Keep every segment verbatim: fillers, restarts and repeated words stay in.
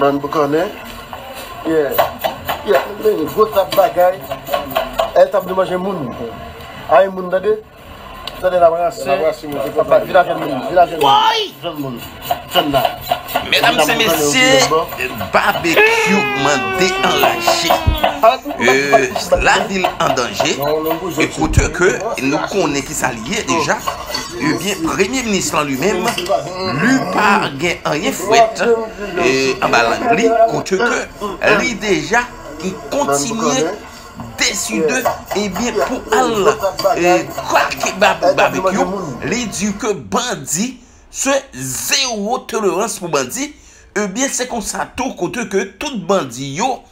Bann boukannen. Yeah. Yeah. Gwo tap bagay. El tap de manje moun. Ay moun, tande. Tande la brase. La brase moun. Vin avè moun. Vin avè moun. Woy! Jèn moun. Jèn la. Medam e mesye, Babekyou mande anraje. Euh, lavil an danje. E kote ke nou konnen ki sa li ye deja. Ebyen, premye minis lan li menm, li pa gen anyen frèt, euh, anba lang li, kote ke li deja kontinye deside, ebyen, pou al, euh, kwake Babekyou, li di ke bandi se zewo tolerans pou bandi. Ebyen, se konsa tou kote ke tout bandi yo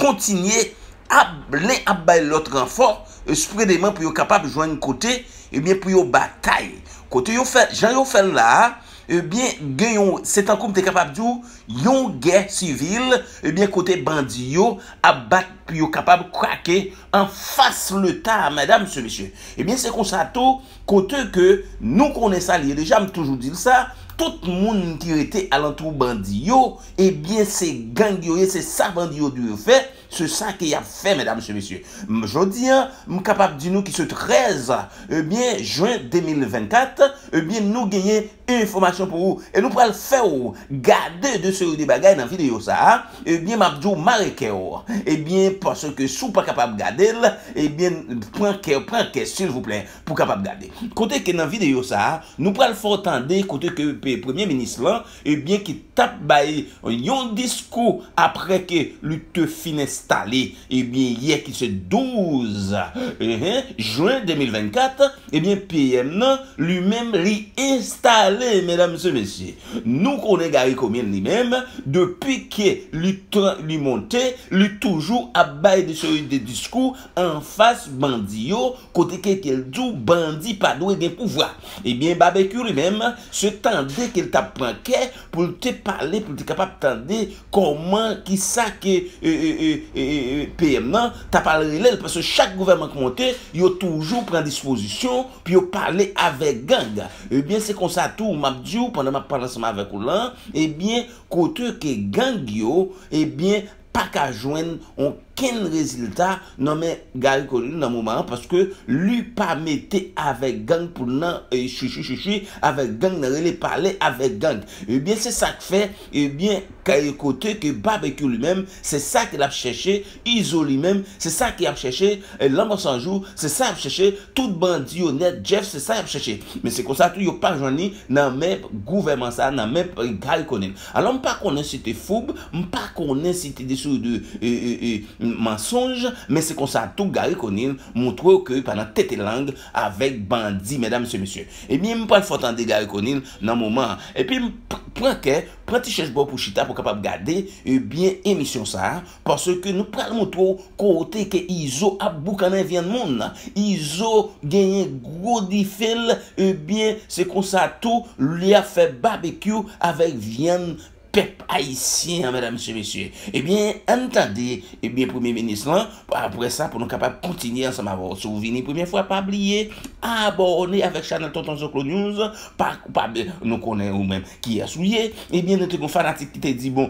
kontinye ap, len ap bay lòt ranfò, espredeman pou yo kapab jwenn kote, ebyen, pou yo batay. Kote yo fè, jan yo fè l la a, ebyen, gen yon, se tankou m te kapab di w, yon gè sivil, ebyen, kote bandi yo ap bat pou yo kapab krake anfas Leta, medam e mesye. Ebyen, se konsa tou, kote ke nou konnen sa li ye deja, m toujou di l sa, tout moun ki rete alantou bandi yo, ebyen, se gang yo ye, se sa bandi yo dwe fè, se sa ke y ap fè, medam e mesye. M, jodi a, m kapab di nou ki se trèz, ebyen, jen de mil vennkat, ebyen, nou genyen enfòmasyon pou ou. E nou pral fè w gade de seri de bagay nan videyo sa a. Ebyen, m ap di w mare kè w. Ebyen, paske si w pa kapab gade l, ebyen, pran kè, pran kè, silvouplè, pou w kapab gade. Kote ke nan videyo sa a, nou pral fè w tande kote ke pe-, premye minis lan, ebyen, ki t ap bay yon diskou apre ke li te fin enstale, ebyen, yè ki se douz, ehe, jen de mil vennkat, ebyen, P M nan, li menm, li enstale, medam e mesye. Nou konnen Garry Conille li menm, depi ke li t-, li monte, li toujou ap bay de seri de diskou anfas bandi yo, kote ke, ke l di w bandi pa dwe gen pouvwa. Ebyen, Babekyou li menm, se tande ke l t ap pran kè pou l te pale, pou l te kapab tande kòman, kisa ke, e, e, e, e, e, P M nan t ap al rele l, paske chak gouvènman ki monte, yo toujou pran dispozisyon pou yo pale avèk gang. Ebyen, se konsa tou, m ap di w, pandan m ap pale ansanm avèk ou lan, ebyen, kote ke gang yo, ebyen, pa ka jwenn okenn rezilta nan men Garry Conille nan moman an, paske li pa mete avèk gang pou l nan, e, chichi chichi avèk gang nan, rele pale avèk gang. Ebyen, se sa k fè, ebyen, kay kote ke Babekyou li menm, se sa ke l ap chèche, Izo li menm, se sa ke l ap chèche, e, Lanmò San Jou, se sa y ap chèche, tout bandi yo nèt, Jeff, se sa y ap chèche. Men se konsa tou, yo pa jwenn li nan men gouvèman sa, nan men, e, Garry Conille. Alò, m pa konnen si te foub, m pa konnen si te de sou de, e, e, e, mansonj, men se konsa tou Garry Conille montre w ke pa nan tete lang avèk bandi, medam e mesye. Ebyen, m pral fè w tande Garry Conille nan moman an. Epi m p-, pran kè, pran ti chèz ba w pou chita pou w kapab gade, ebyen, emisyon sa a, paske nou pral montre w kote ke Izo ap boukannen vyann moun. Izo genyen gwo dife l, ebyen, se konsa tou, li ap fè babekyou avèk vyann pèp ayisyen an, medam e mesye. Ebyen, ann tande, ebyen, premye minis lan, apre sa, pou nou kapab kontinye ansanm avè w. Si w vini premye fwa, pa bliye abòne avèk chanèl Tonton Zoklo News, pa, pa, nou konnen ou menm kiyès ou ye, ebyen, nou te gen fanatik ki te di, bon,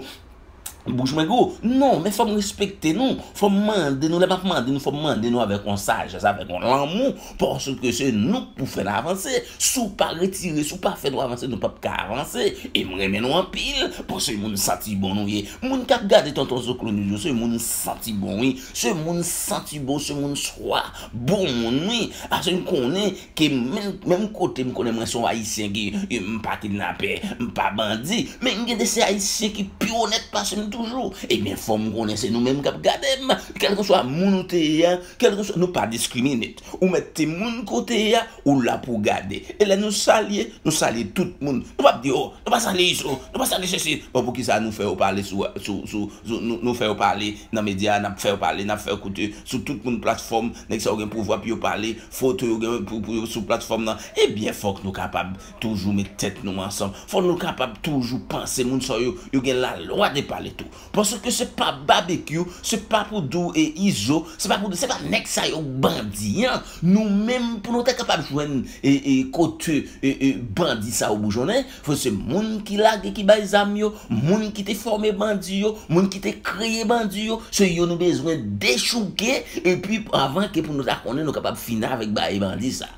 bouch mwen gwo. Non, men fò m respekte nou. Fò m mande nou, lè m ap mande nou, fò m mande nou avèk yon sajès, avèk yon lanmou, paske se nou k pou fè n avanse. Si w pa retire, si w pa fè nou avanse, nou p ap ka avanse. E m renmen nou anpil, paske moun santi bon nou ye. Moun k ap gade Tonton Zoklo News yo, se moun santi bon, wi. Se moun santi bon, se moun swa bon moun, wi. Paske m konnen ke menm, menm kote m konnen mwen se yon ayisyen ki, m pa kidnapè, m pa bandi, men m gen de se ayisyen ki pi onèt pase m toujou. Ebyen, fò m konnen se nou menm k ap gade m. Kèlkeswa moun ou te ye a, kèlkeswa, nou pa diskrimine. Ou mèt te moun kote ye a, ou la pou w gade. E lè nou salye, nou salye tout moun. Nou p ap di, o, nou pa salye Izo, nou pa salye sesi. Bon, poukisa nou fè yo pale sou, sou, sou, sou, nou, nou fè yo pale nan medya, n ap fè yo pale, n ap fè yo koute sou tout moun platfòm, nèg sa yo gen pouvwa pou yo pale, foto yo gen pou, pou yo sou platfòm nan. Ebyen, fòk nou kapab toujou met tèt nou ansanm. Fòk nou kapab toujou panse moun sa yo, yo gen lalwa de pale. Paske se pa Babekyou, se pa pou di w e Izo, se pa pou di, se pa nèg sa yo k bandi an. Nou menm, pou nou ta kapab jwenn e, e kote e, e bandi sa yo boujonnen, fò se moun ki lage, ki bay zam yo, moun ki te fòme bandi yo, moun ki te kreye bandi yo, se yo nou bezwen dechouke, epi avan ke pou nou ta konnen nou kapab fini avèk bagay bandi sa.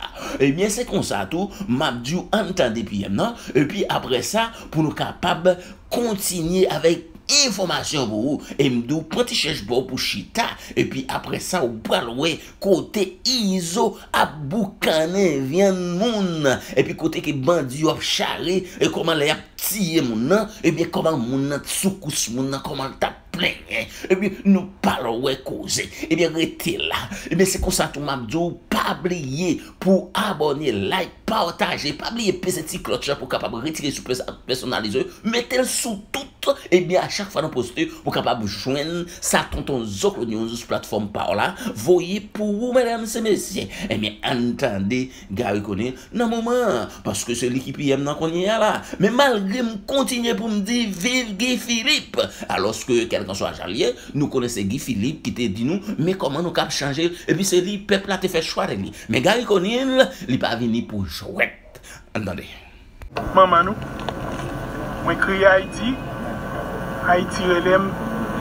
Ebyen, se konsa tou, m ap di w ann tande P M nan, epi apre sa, pou nou kapab kontinye avèk enfòmasyon pou ou. E m di w, pran ti chèch pa w pou chita, epi apre sa, ou pral wè kote Izo ap boukannen vyann moun, epi kote ke bandi yo ap chare, e kòman lè y ap tiye moun nan, ebyen, kòman moun nan t sou kous moun nan, kòman l t ap plenyen. Ebyen, nou pral wè koze. Ebyen, rete la. Ebyen, se konsa tou m ap di w, pa bliye pou abòne, like, pataje. Pa bliye peze ti klòch la pou w kapab retire sou pèsonalize yo. Mete l sou tout. Ebyen, a chak fwa nou poste, ou kapab jwenn sa Tonton Zoklo News sou platfòm pa w la voye pou ou, medam e mesye. Ebyen, ann tande Garry Conille nan moman an, paske se li ki P M nan kounye a la. Men malgre m kontinye pou m di viv Guy Philippe, alòske kèlkanswa jan l ye, nou konnen se Guy Philippe ki te di nou, men kòman nou kab chanje l, epi se li, pèp la te fè chwa de li. Men Garry Conille, li pa vini pou jwèt. Ann tande. Manman nou. Mwen kriye Ayiti, Ayiti rele m,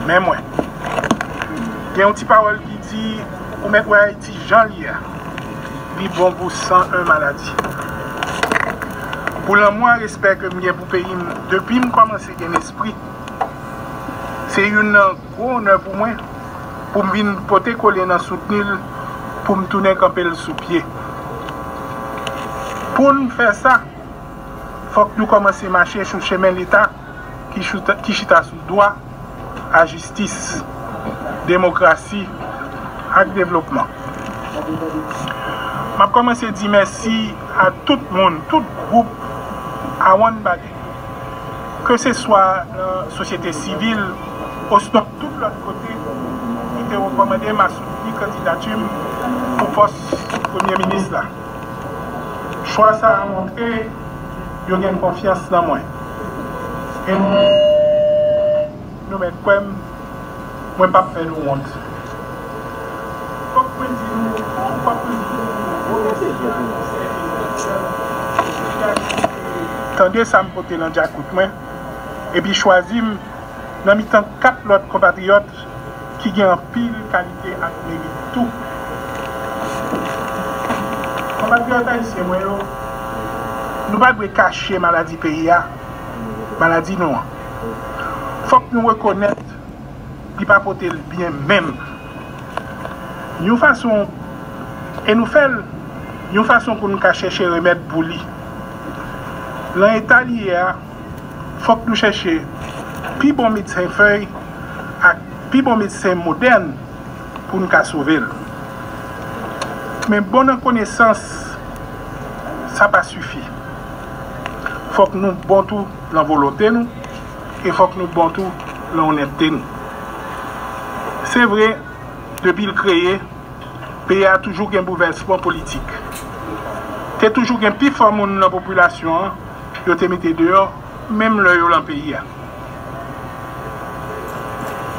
men mwen. Gen yon ti pawòl ki di, ou mèt wè Ayiti jan l ye a. Li bon pou san en maladi. Pou lanmou ak respè ke m gen pou peyi m, depi m kòmanse gen lespri, se youn nan gwo onè pou mwen, pou m vin pote kole nan soutni l, pou m tounen kanpe l sou pye. Pou n fè sa, fòk nou kòmanse mache sou chemen Leta ki chita, ki chita sou dwa a jistis, demokrasi ak devlopman. M ap kòmanse di mèsi a tout moun, tout gwoup, a one body, ke se swa nan sosyete sivil, osnon tout lòt kote ki te rekòmande m a soutni kandidati m pou pòs premye minis la. Chwa sa a montre yo gen konfyans nan mwen. E nou, nou mèt kwè m, mwen p ap fè nou wont. Fòk mwen di nou, fòk mwen di nou, tande sa m pote nan djakout mwen, epi chwazi m nan mitan kat lòt konpatriyòt ki gen anpil kalite ak merit tou. Konpatriyòt ayisyen mwen yo, nou pa dwe kache maladi peyi a, maladi nou an. Fòk nou rekonèt li pa pote l byen menm. Yon fason, e nou fè l, yon fason pou n ka chèche remèd pou li. Nan eta li ye a, fòk nou chèche pi bon medsen fèy ak pi bon medsen modèn pou n ka sove l. Men bon nan konesans, sa pa sifi. Fòk nou bon tou nan volonte nou, e fòk nou bon tou nan onètte nou. Se vre, depi l kreye, peyi a toujou gen boulvèsman politik. Te toujou gen pifò moun nan popilasyon an yo te mete deyò, menm lè yo lan peyi a.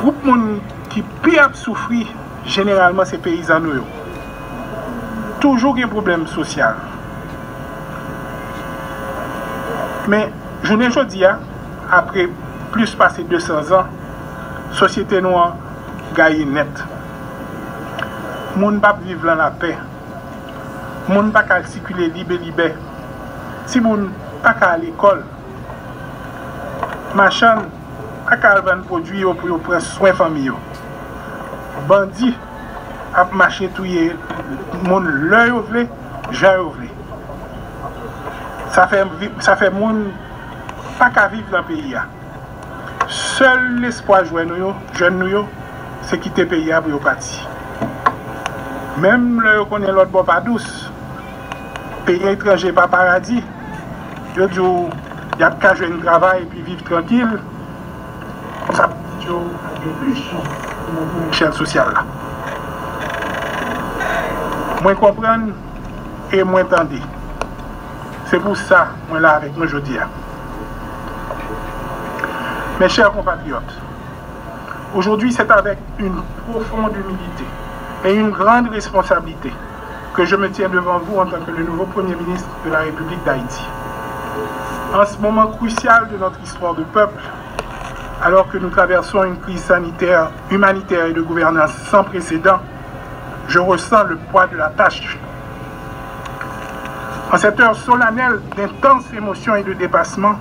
Gwoup moun ki pi ap soufri, jeneralman, se peyizan nou yo. Toujou gen pwoblèm sosyal. Men, jounen jodi a, apre plis pase de san zan, sosyete nou an gaye nèt. Moun p ap viv lan lapè. Moun pa ka sikile lib e libè. Timoun pa ka al lekòl. Machann pa ka al vann pwodui yo pou yo pran swen fanmi yo. Bandi ap mache touye moun lè yo vle, jan yo vle. Sa fè, sa fè moun pa ka viv nan peyi a. Sèl espwa jwè nou yo, jèn nou yo, se kite peyi a pou yo pati. Menm lè yo konnen lòt bò pa dous, peyi etranje pa paradi, yo di w y ap ka jwenn travay epi viv trankil, sa yo echèl sosyal la. Mwen konprann e mwen tande. Se pou sa mwen la avèk nou jodi a. Mes chers compatriotes, Aujourd'hui, c'est avec une profonde humilité et une grande responsabilité que je me tiens devant vous en tant que le nouveau Premier ministre de la République d'Haïti. En ce moment crucial de notre histoire de peuple, alors que nous traversons une crise sanitaire, humanitaire et de gouvernance sans précédent, je ressens le poids de la tâche. En cette heure solennelle d'intense émotion et de dépassement,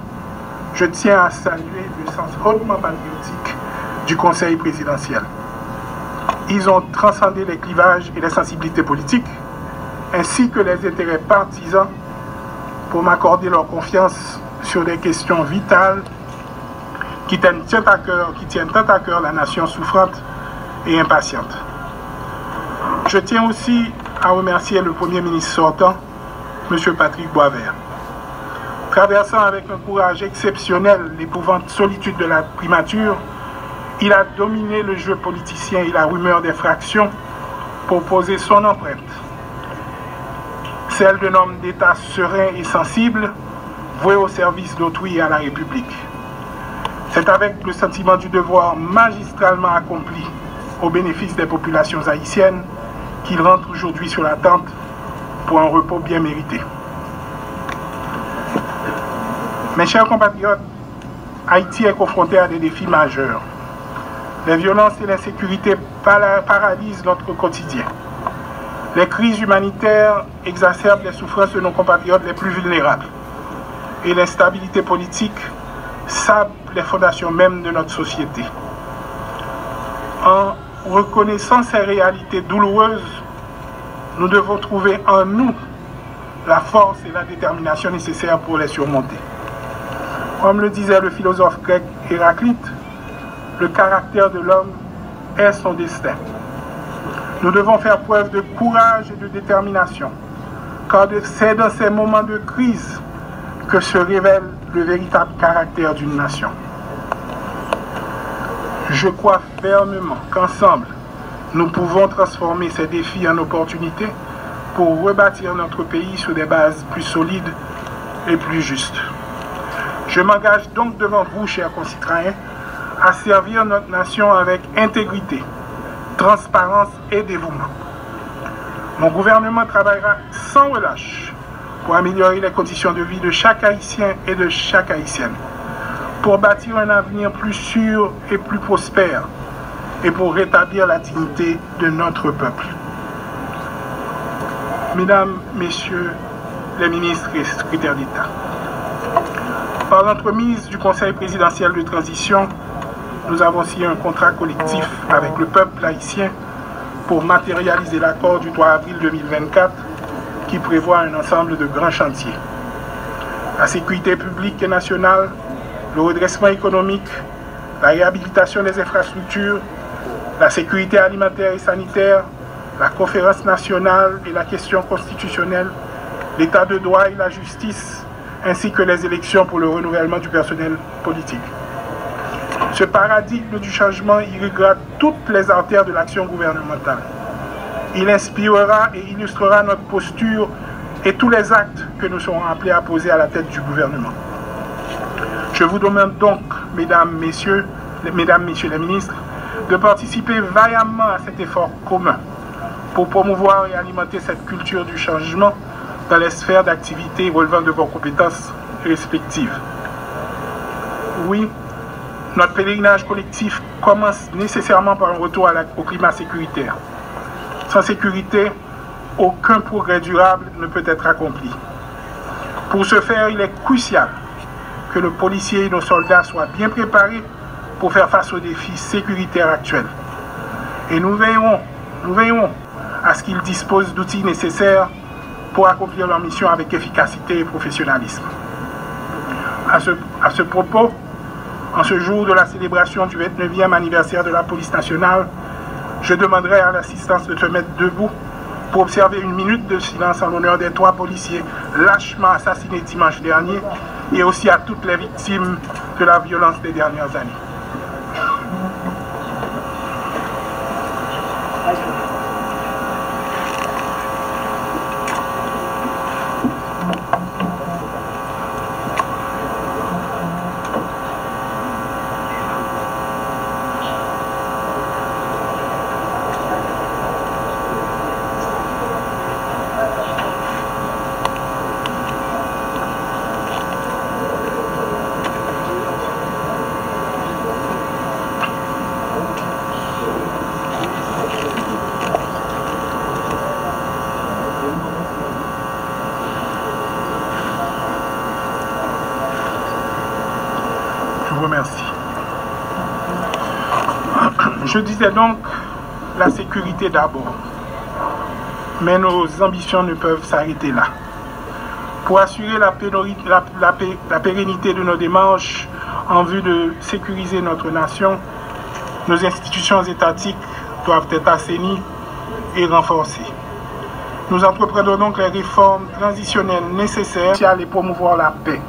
je tiens à saluer le sens hautement patriotique du Conseil présidentiel. Ils ont transcendé les clivages et les sensibilités politiques, ainsi que les intérêts partisans, pour m'accorder leur confiance sur des questions vitales qui tiennent tant à cœur, qui tiennent tant à cœur la nation souffrante et impatiente. Je tiens aussi à remercier le Premier ministre sortant, M. Patrick Boisvert. Traversant avec un courage exceptionnel l'épouvante solitude de la primature, il a dominé le jeu politicien et la rumeur des fractions pour poser son empreinte, celle d'un homme d'État serein et sensible, voué au service d'autrui et à la République. C'est avec le sentiment du devoir magistralement accompli au bénéfice des populations haïtiennes qu'il rentre aujourd'hui sur la tente pour un repos bien mérité. Mes chers compatriotes, Haïti est confronté à des défis majeurs. Les violences et l'insécurité pala- paralysent notre quotidien. Les crises humanitaires exacerbent les souffrances de nos compatriotes les plus vulnérables. Et l'instabilité politique sable les fondations mêmes de notre société. En reconnaissant ces réalités douloureuses, nous devons trouver en nous la force et la détermination nécessaires pour les surmonter. Comme le disait le philosophe grec Héraclite, le caractère de l'homme est son destin. Nous devons faire preuve de courage et de détermination, car de- c'est dans ces moments de crise que se révèle le véritable caractère d'une nation. Je crois fermement qu'ensemble, nous pouvons transformer ces défis en opportunités pour rebâtir notre pays sur des bases plus solides et plus justes. Je m'engage donc devant vous, chers concitoyens, à servir notre nation avec intégrité, transparence et dévouement. Mon gouvernement travaillera sans relâche pour améliorer les conditions de vie de chaque Haïtien et de chaque Haïtienne, pour bâtir un avenir plus sûr et plus prospère, et pour rétablir la dignité de notre peuple. Mesdames, Messieurs les ministres et secrétaires d'État, par l'entremise du Conseil présidentiel de transition, nous avons signé un contrat collectif avec le peuple haïtien pour matérialiser l'accord du trois avril deux mille vingt-quatre qui prévoit un ensemble de grands chantiers. La sécurité publique et nationale, le redressement économique, la réhabilitation des infrastructures, la sécurité alimentaire et sanitaire, la conférence nationale et la question constitutionnelle, l'état de droit et la justice, ainsi que les élections pour le renouvellement du personnel politique. Ce paradigme du changement irriguera toutes les artères de l'action gouvernementale. Il inspirera et illustrera notre posture et tous les actes que nous serons appelés à poser à la tête du gouvernement. Je vous demande donc, mesdames, messieurs, mesdames, messieurs les ministres, de participer vaillamment à cet effort commun pour promouvoir et alimenter cette culture du changement dans les sphères d'activité relevant de vos compétences respectives. Oui, notre pèlerinage collectif commence nécessairement par un retour à la- au climat sécuritaire. Sans sécurité, aucun progrès durable ne peut être accompli. Pour ce faire, il est crucial que nos policiers et nos soldats soient bien préparés pour faire face aux défis sécuritaires actuels. Et nous veillerons, nous veillerons à ce qu'ils disposent d'outils nécessaires pour accomplir leur mission avec efficacité et professionnalisme. À ce, à ce propos, en ce jour de la célébration du vingt-neuvième anniversaire de la police nationale, je demanderai à l'assistance de se mettre debout pour observer une minute de silence en l'honneur des trois policiers lâchement assassinés dimanche dernier et aussi à toutes les victimes de la violence des dernières années. Je disais donc, la sécurité d'abord. Mais nos ambitions ne peuvent s'arrêter là. Pour assurer la, pénori- la- la paix- la pérennité de nos démarches en vue de sécuriser notre nation, nos institutions étatiques doivent être assainies et renforcées. Nous entreprendrons donc les réformes transitionnelles nécessaires sociales et promouvoir la paix.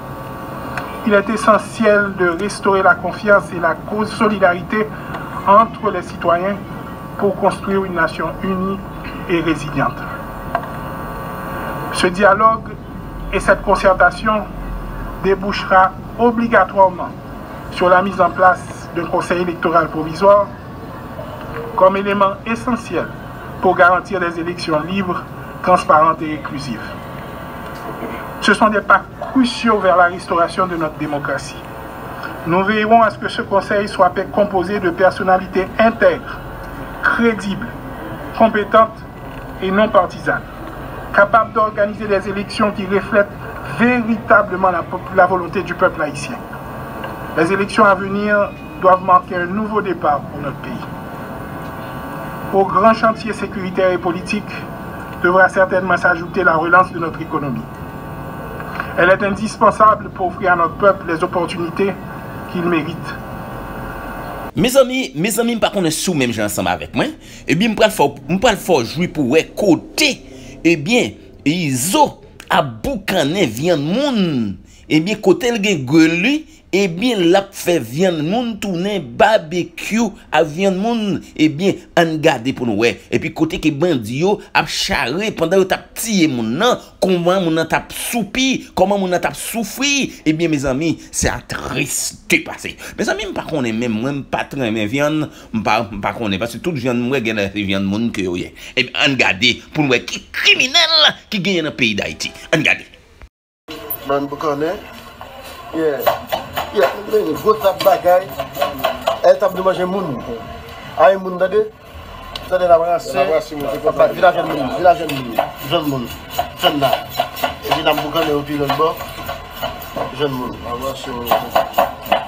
Il est essentiel de restaurer la confiance et la co- solidarité entre les citoyens pour construire une nation unie et résiliente. Ce dialogue et cette concertation débouchera obligatoirement sur la mise en place d'un conseil électoral provisoire comme élément essentiel pour garantir des élections libres, transparentes et inclusives. Ce sont des pas cruciaux vers la restauration de notre démocratie. Nous veillerons à ce que ce conseil soit pe- composé de personnalités intègres, crédibles, compétentes et non partisanes, capables d'organiser des élections qui reflètent véritablement la, pop- la volonté du peuple haïtien. Les élections à venir doivent marquer un nouveau départ pour notre pays. Au grand chantier sécuritaire et politique devra certainement s'ajouter la relance de notre économie. Elle est indispensable pour offrir à notre peuple les opportunités qu'il mérite. Mezanmi, mezanmi, m pa konnen si w menm jan ansanm avèk mwen. Ebyen, m pral fè w, m pral fè w jwi pou w wè kote, ebyen, Izo ap boukannen vyann moun. Ebyen, kote l gen grill li, ebyen, l ap fè vyann moun tounen babekyou ak vyann moun. Ebyen, ann gade pou nou wè. Epi kote ke bandi yo ap chare pandan yo t ap tiye moun nan, kòman moun nan t ap soupi, kòman moun nan t ap soufri. Ebyen, mezanmi, se a tris de pase. Mezanmi, m pa konnen menm mwen, m pa t renmen vyann, m pa, m pa konnen, paske tout vyann m wè gen lè se vyann moun ke yo ye. Ebyen, ann gade pou n wè ki kriminèl ki genyen nan peyi Dayiti. Ann gade. Bann boukannen. Yeah. Yeah, nou gen gwo tab bagay. El tab nou manje moun. Ay moun, tande? Tande n ap ranse. Vin a jwenn moun, vin a jwenn moun. Jwenn moun. Jwenn la. Epi n ap boukannen yo pi lòt bò. Jwenn moun.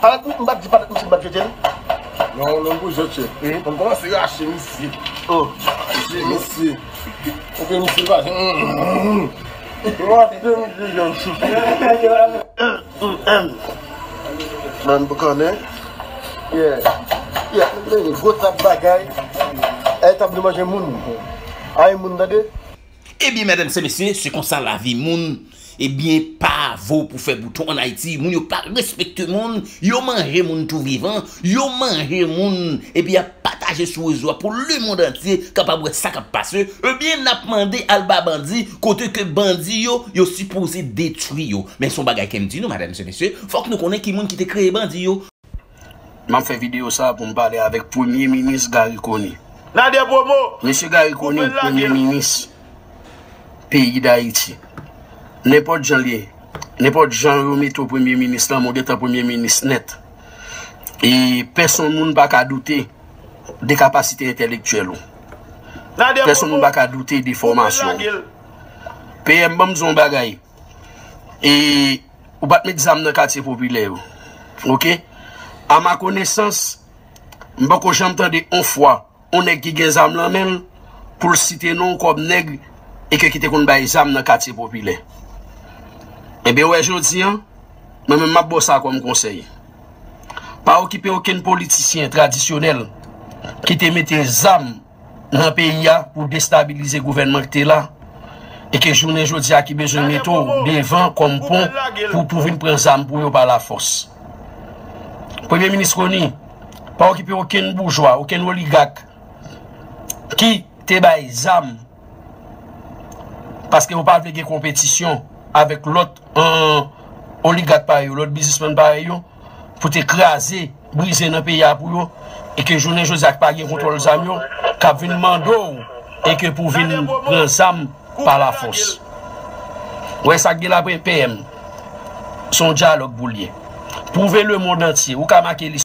Parèt m p ap di parèt misye m p ap jete l. Non, non, pou jete. Wi. Konn kòmanse rache misye. Oh. Rache misye. Oke, misye pa. Rache misye, jan sousi. Bann boukannen. Yeah. Yeah, nou gen gwo tab bagay. El tab nou manje moun. Ay moun, tande? Ebyen, medam e mesye, se konsa lavi moun, ebyen, pa vo pou fè bouton ann Ayiti. Moun yo pa respekte moun, yo manje moun tou vivan, yo manje moun, epi y ap pataje sou rezo a pou lemonn antye kapab wè sa k ap pase. Ebyen, n ap mande al ba bandi, kote ke bandi yo, yo sipoze detwi yo. Men se yon bagay ke m di nou, medam e mesye, fòk nou konnen ki moun ki te kreye bandi yo. M ap fè videyo sa a pou m pale avèk Premye Minis Garry Conille. Mesye Garry Conille, Premye Minis peyi Dayiti. Nenpòt jan l ye, nenpòt jan yo mete w Premye Minis la, men w gentan Premye Minis nèt. E pèsonn moun pa ka doute de kapasite entèlektyèl ou. Pèsonn moun pa ka doute de fòmasyon w. P M, ban m di w yon bagay. E ou pa t met zam nan katye popilè yo. Oke? A ma konesans, m poko janm tande on fwa on nèg ki gen zam nan men l pou l site non w kòm nèg e ke ki te konn bay zam nan katye popilè. Ebyen, w wè jodi a, mwen menm m ap ba w sa kòm konsèy. Pa okipe okenn politisyen tradisyonèl ki te mete zam nan peyi a pou destabilize gouvènman ki te la e ke jounen jodi a ki bezwen mete w devan kòm pon pou, pou vin pran zam pou yo pa lafòs. Premye Minis Conille, pa okipe okenn boujwa, okenn oligak ki te bay zam paske yo pa vle gen konpetisyon avèk lòt, euh, oligak parèy yo, lòt biznismann parèy yo, pou te kraze, brize nan peyi a pou yo, e ke jounen jodi a k pa gen kontwòl zam yo, k ap vin mande w e ke pou vin pran zam pa lafòs. Ou wè sa k gen la, P M? Se yon dyalòg pou l ye. Pwouve lemonn antye, ou ka make li.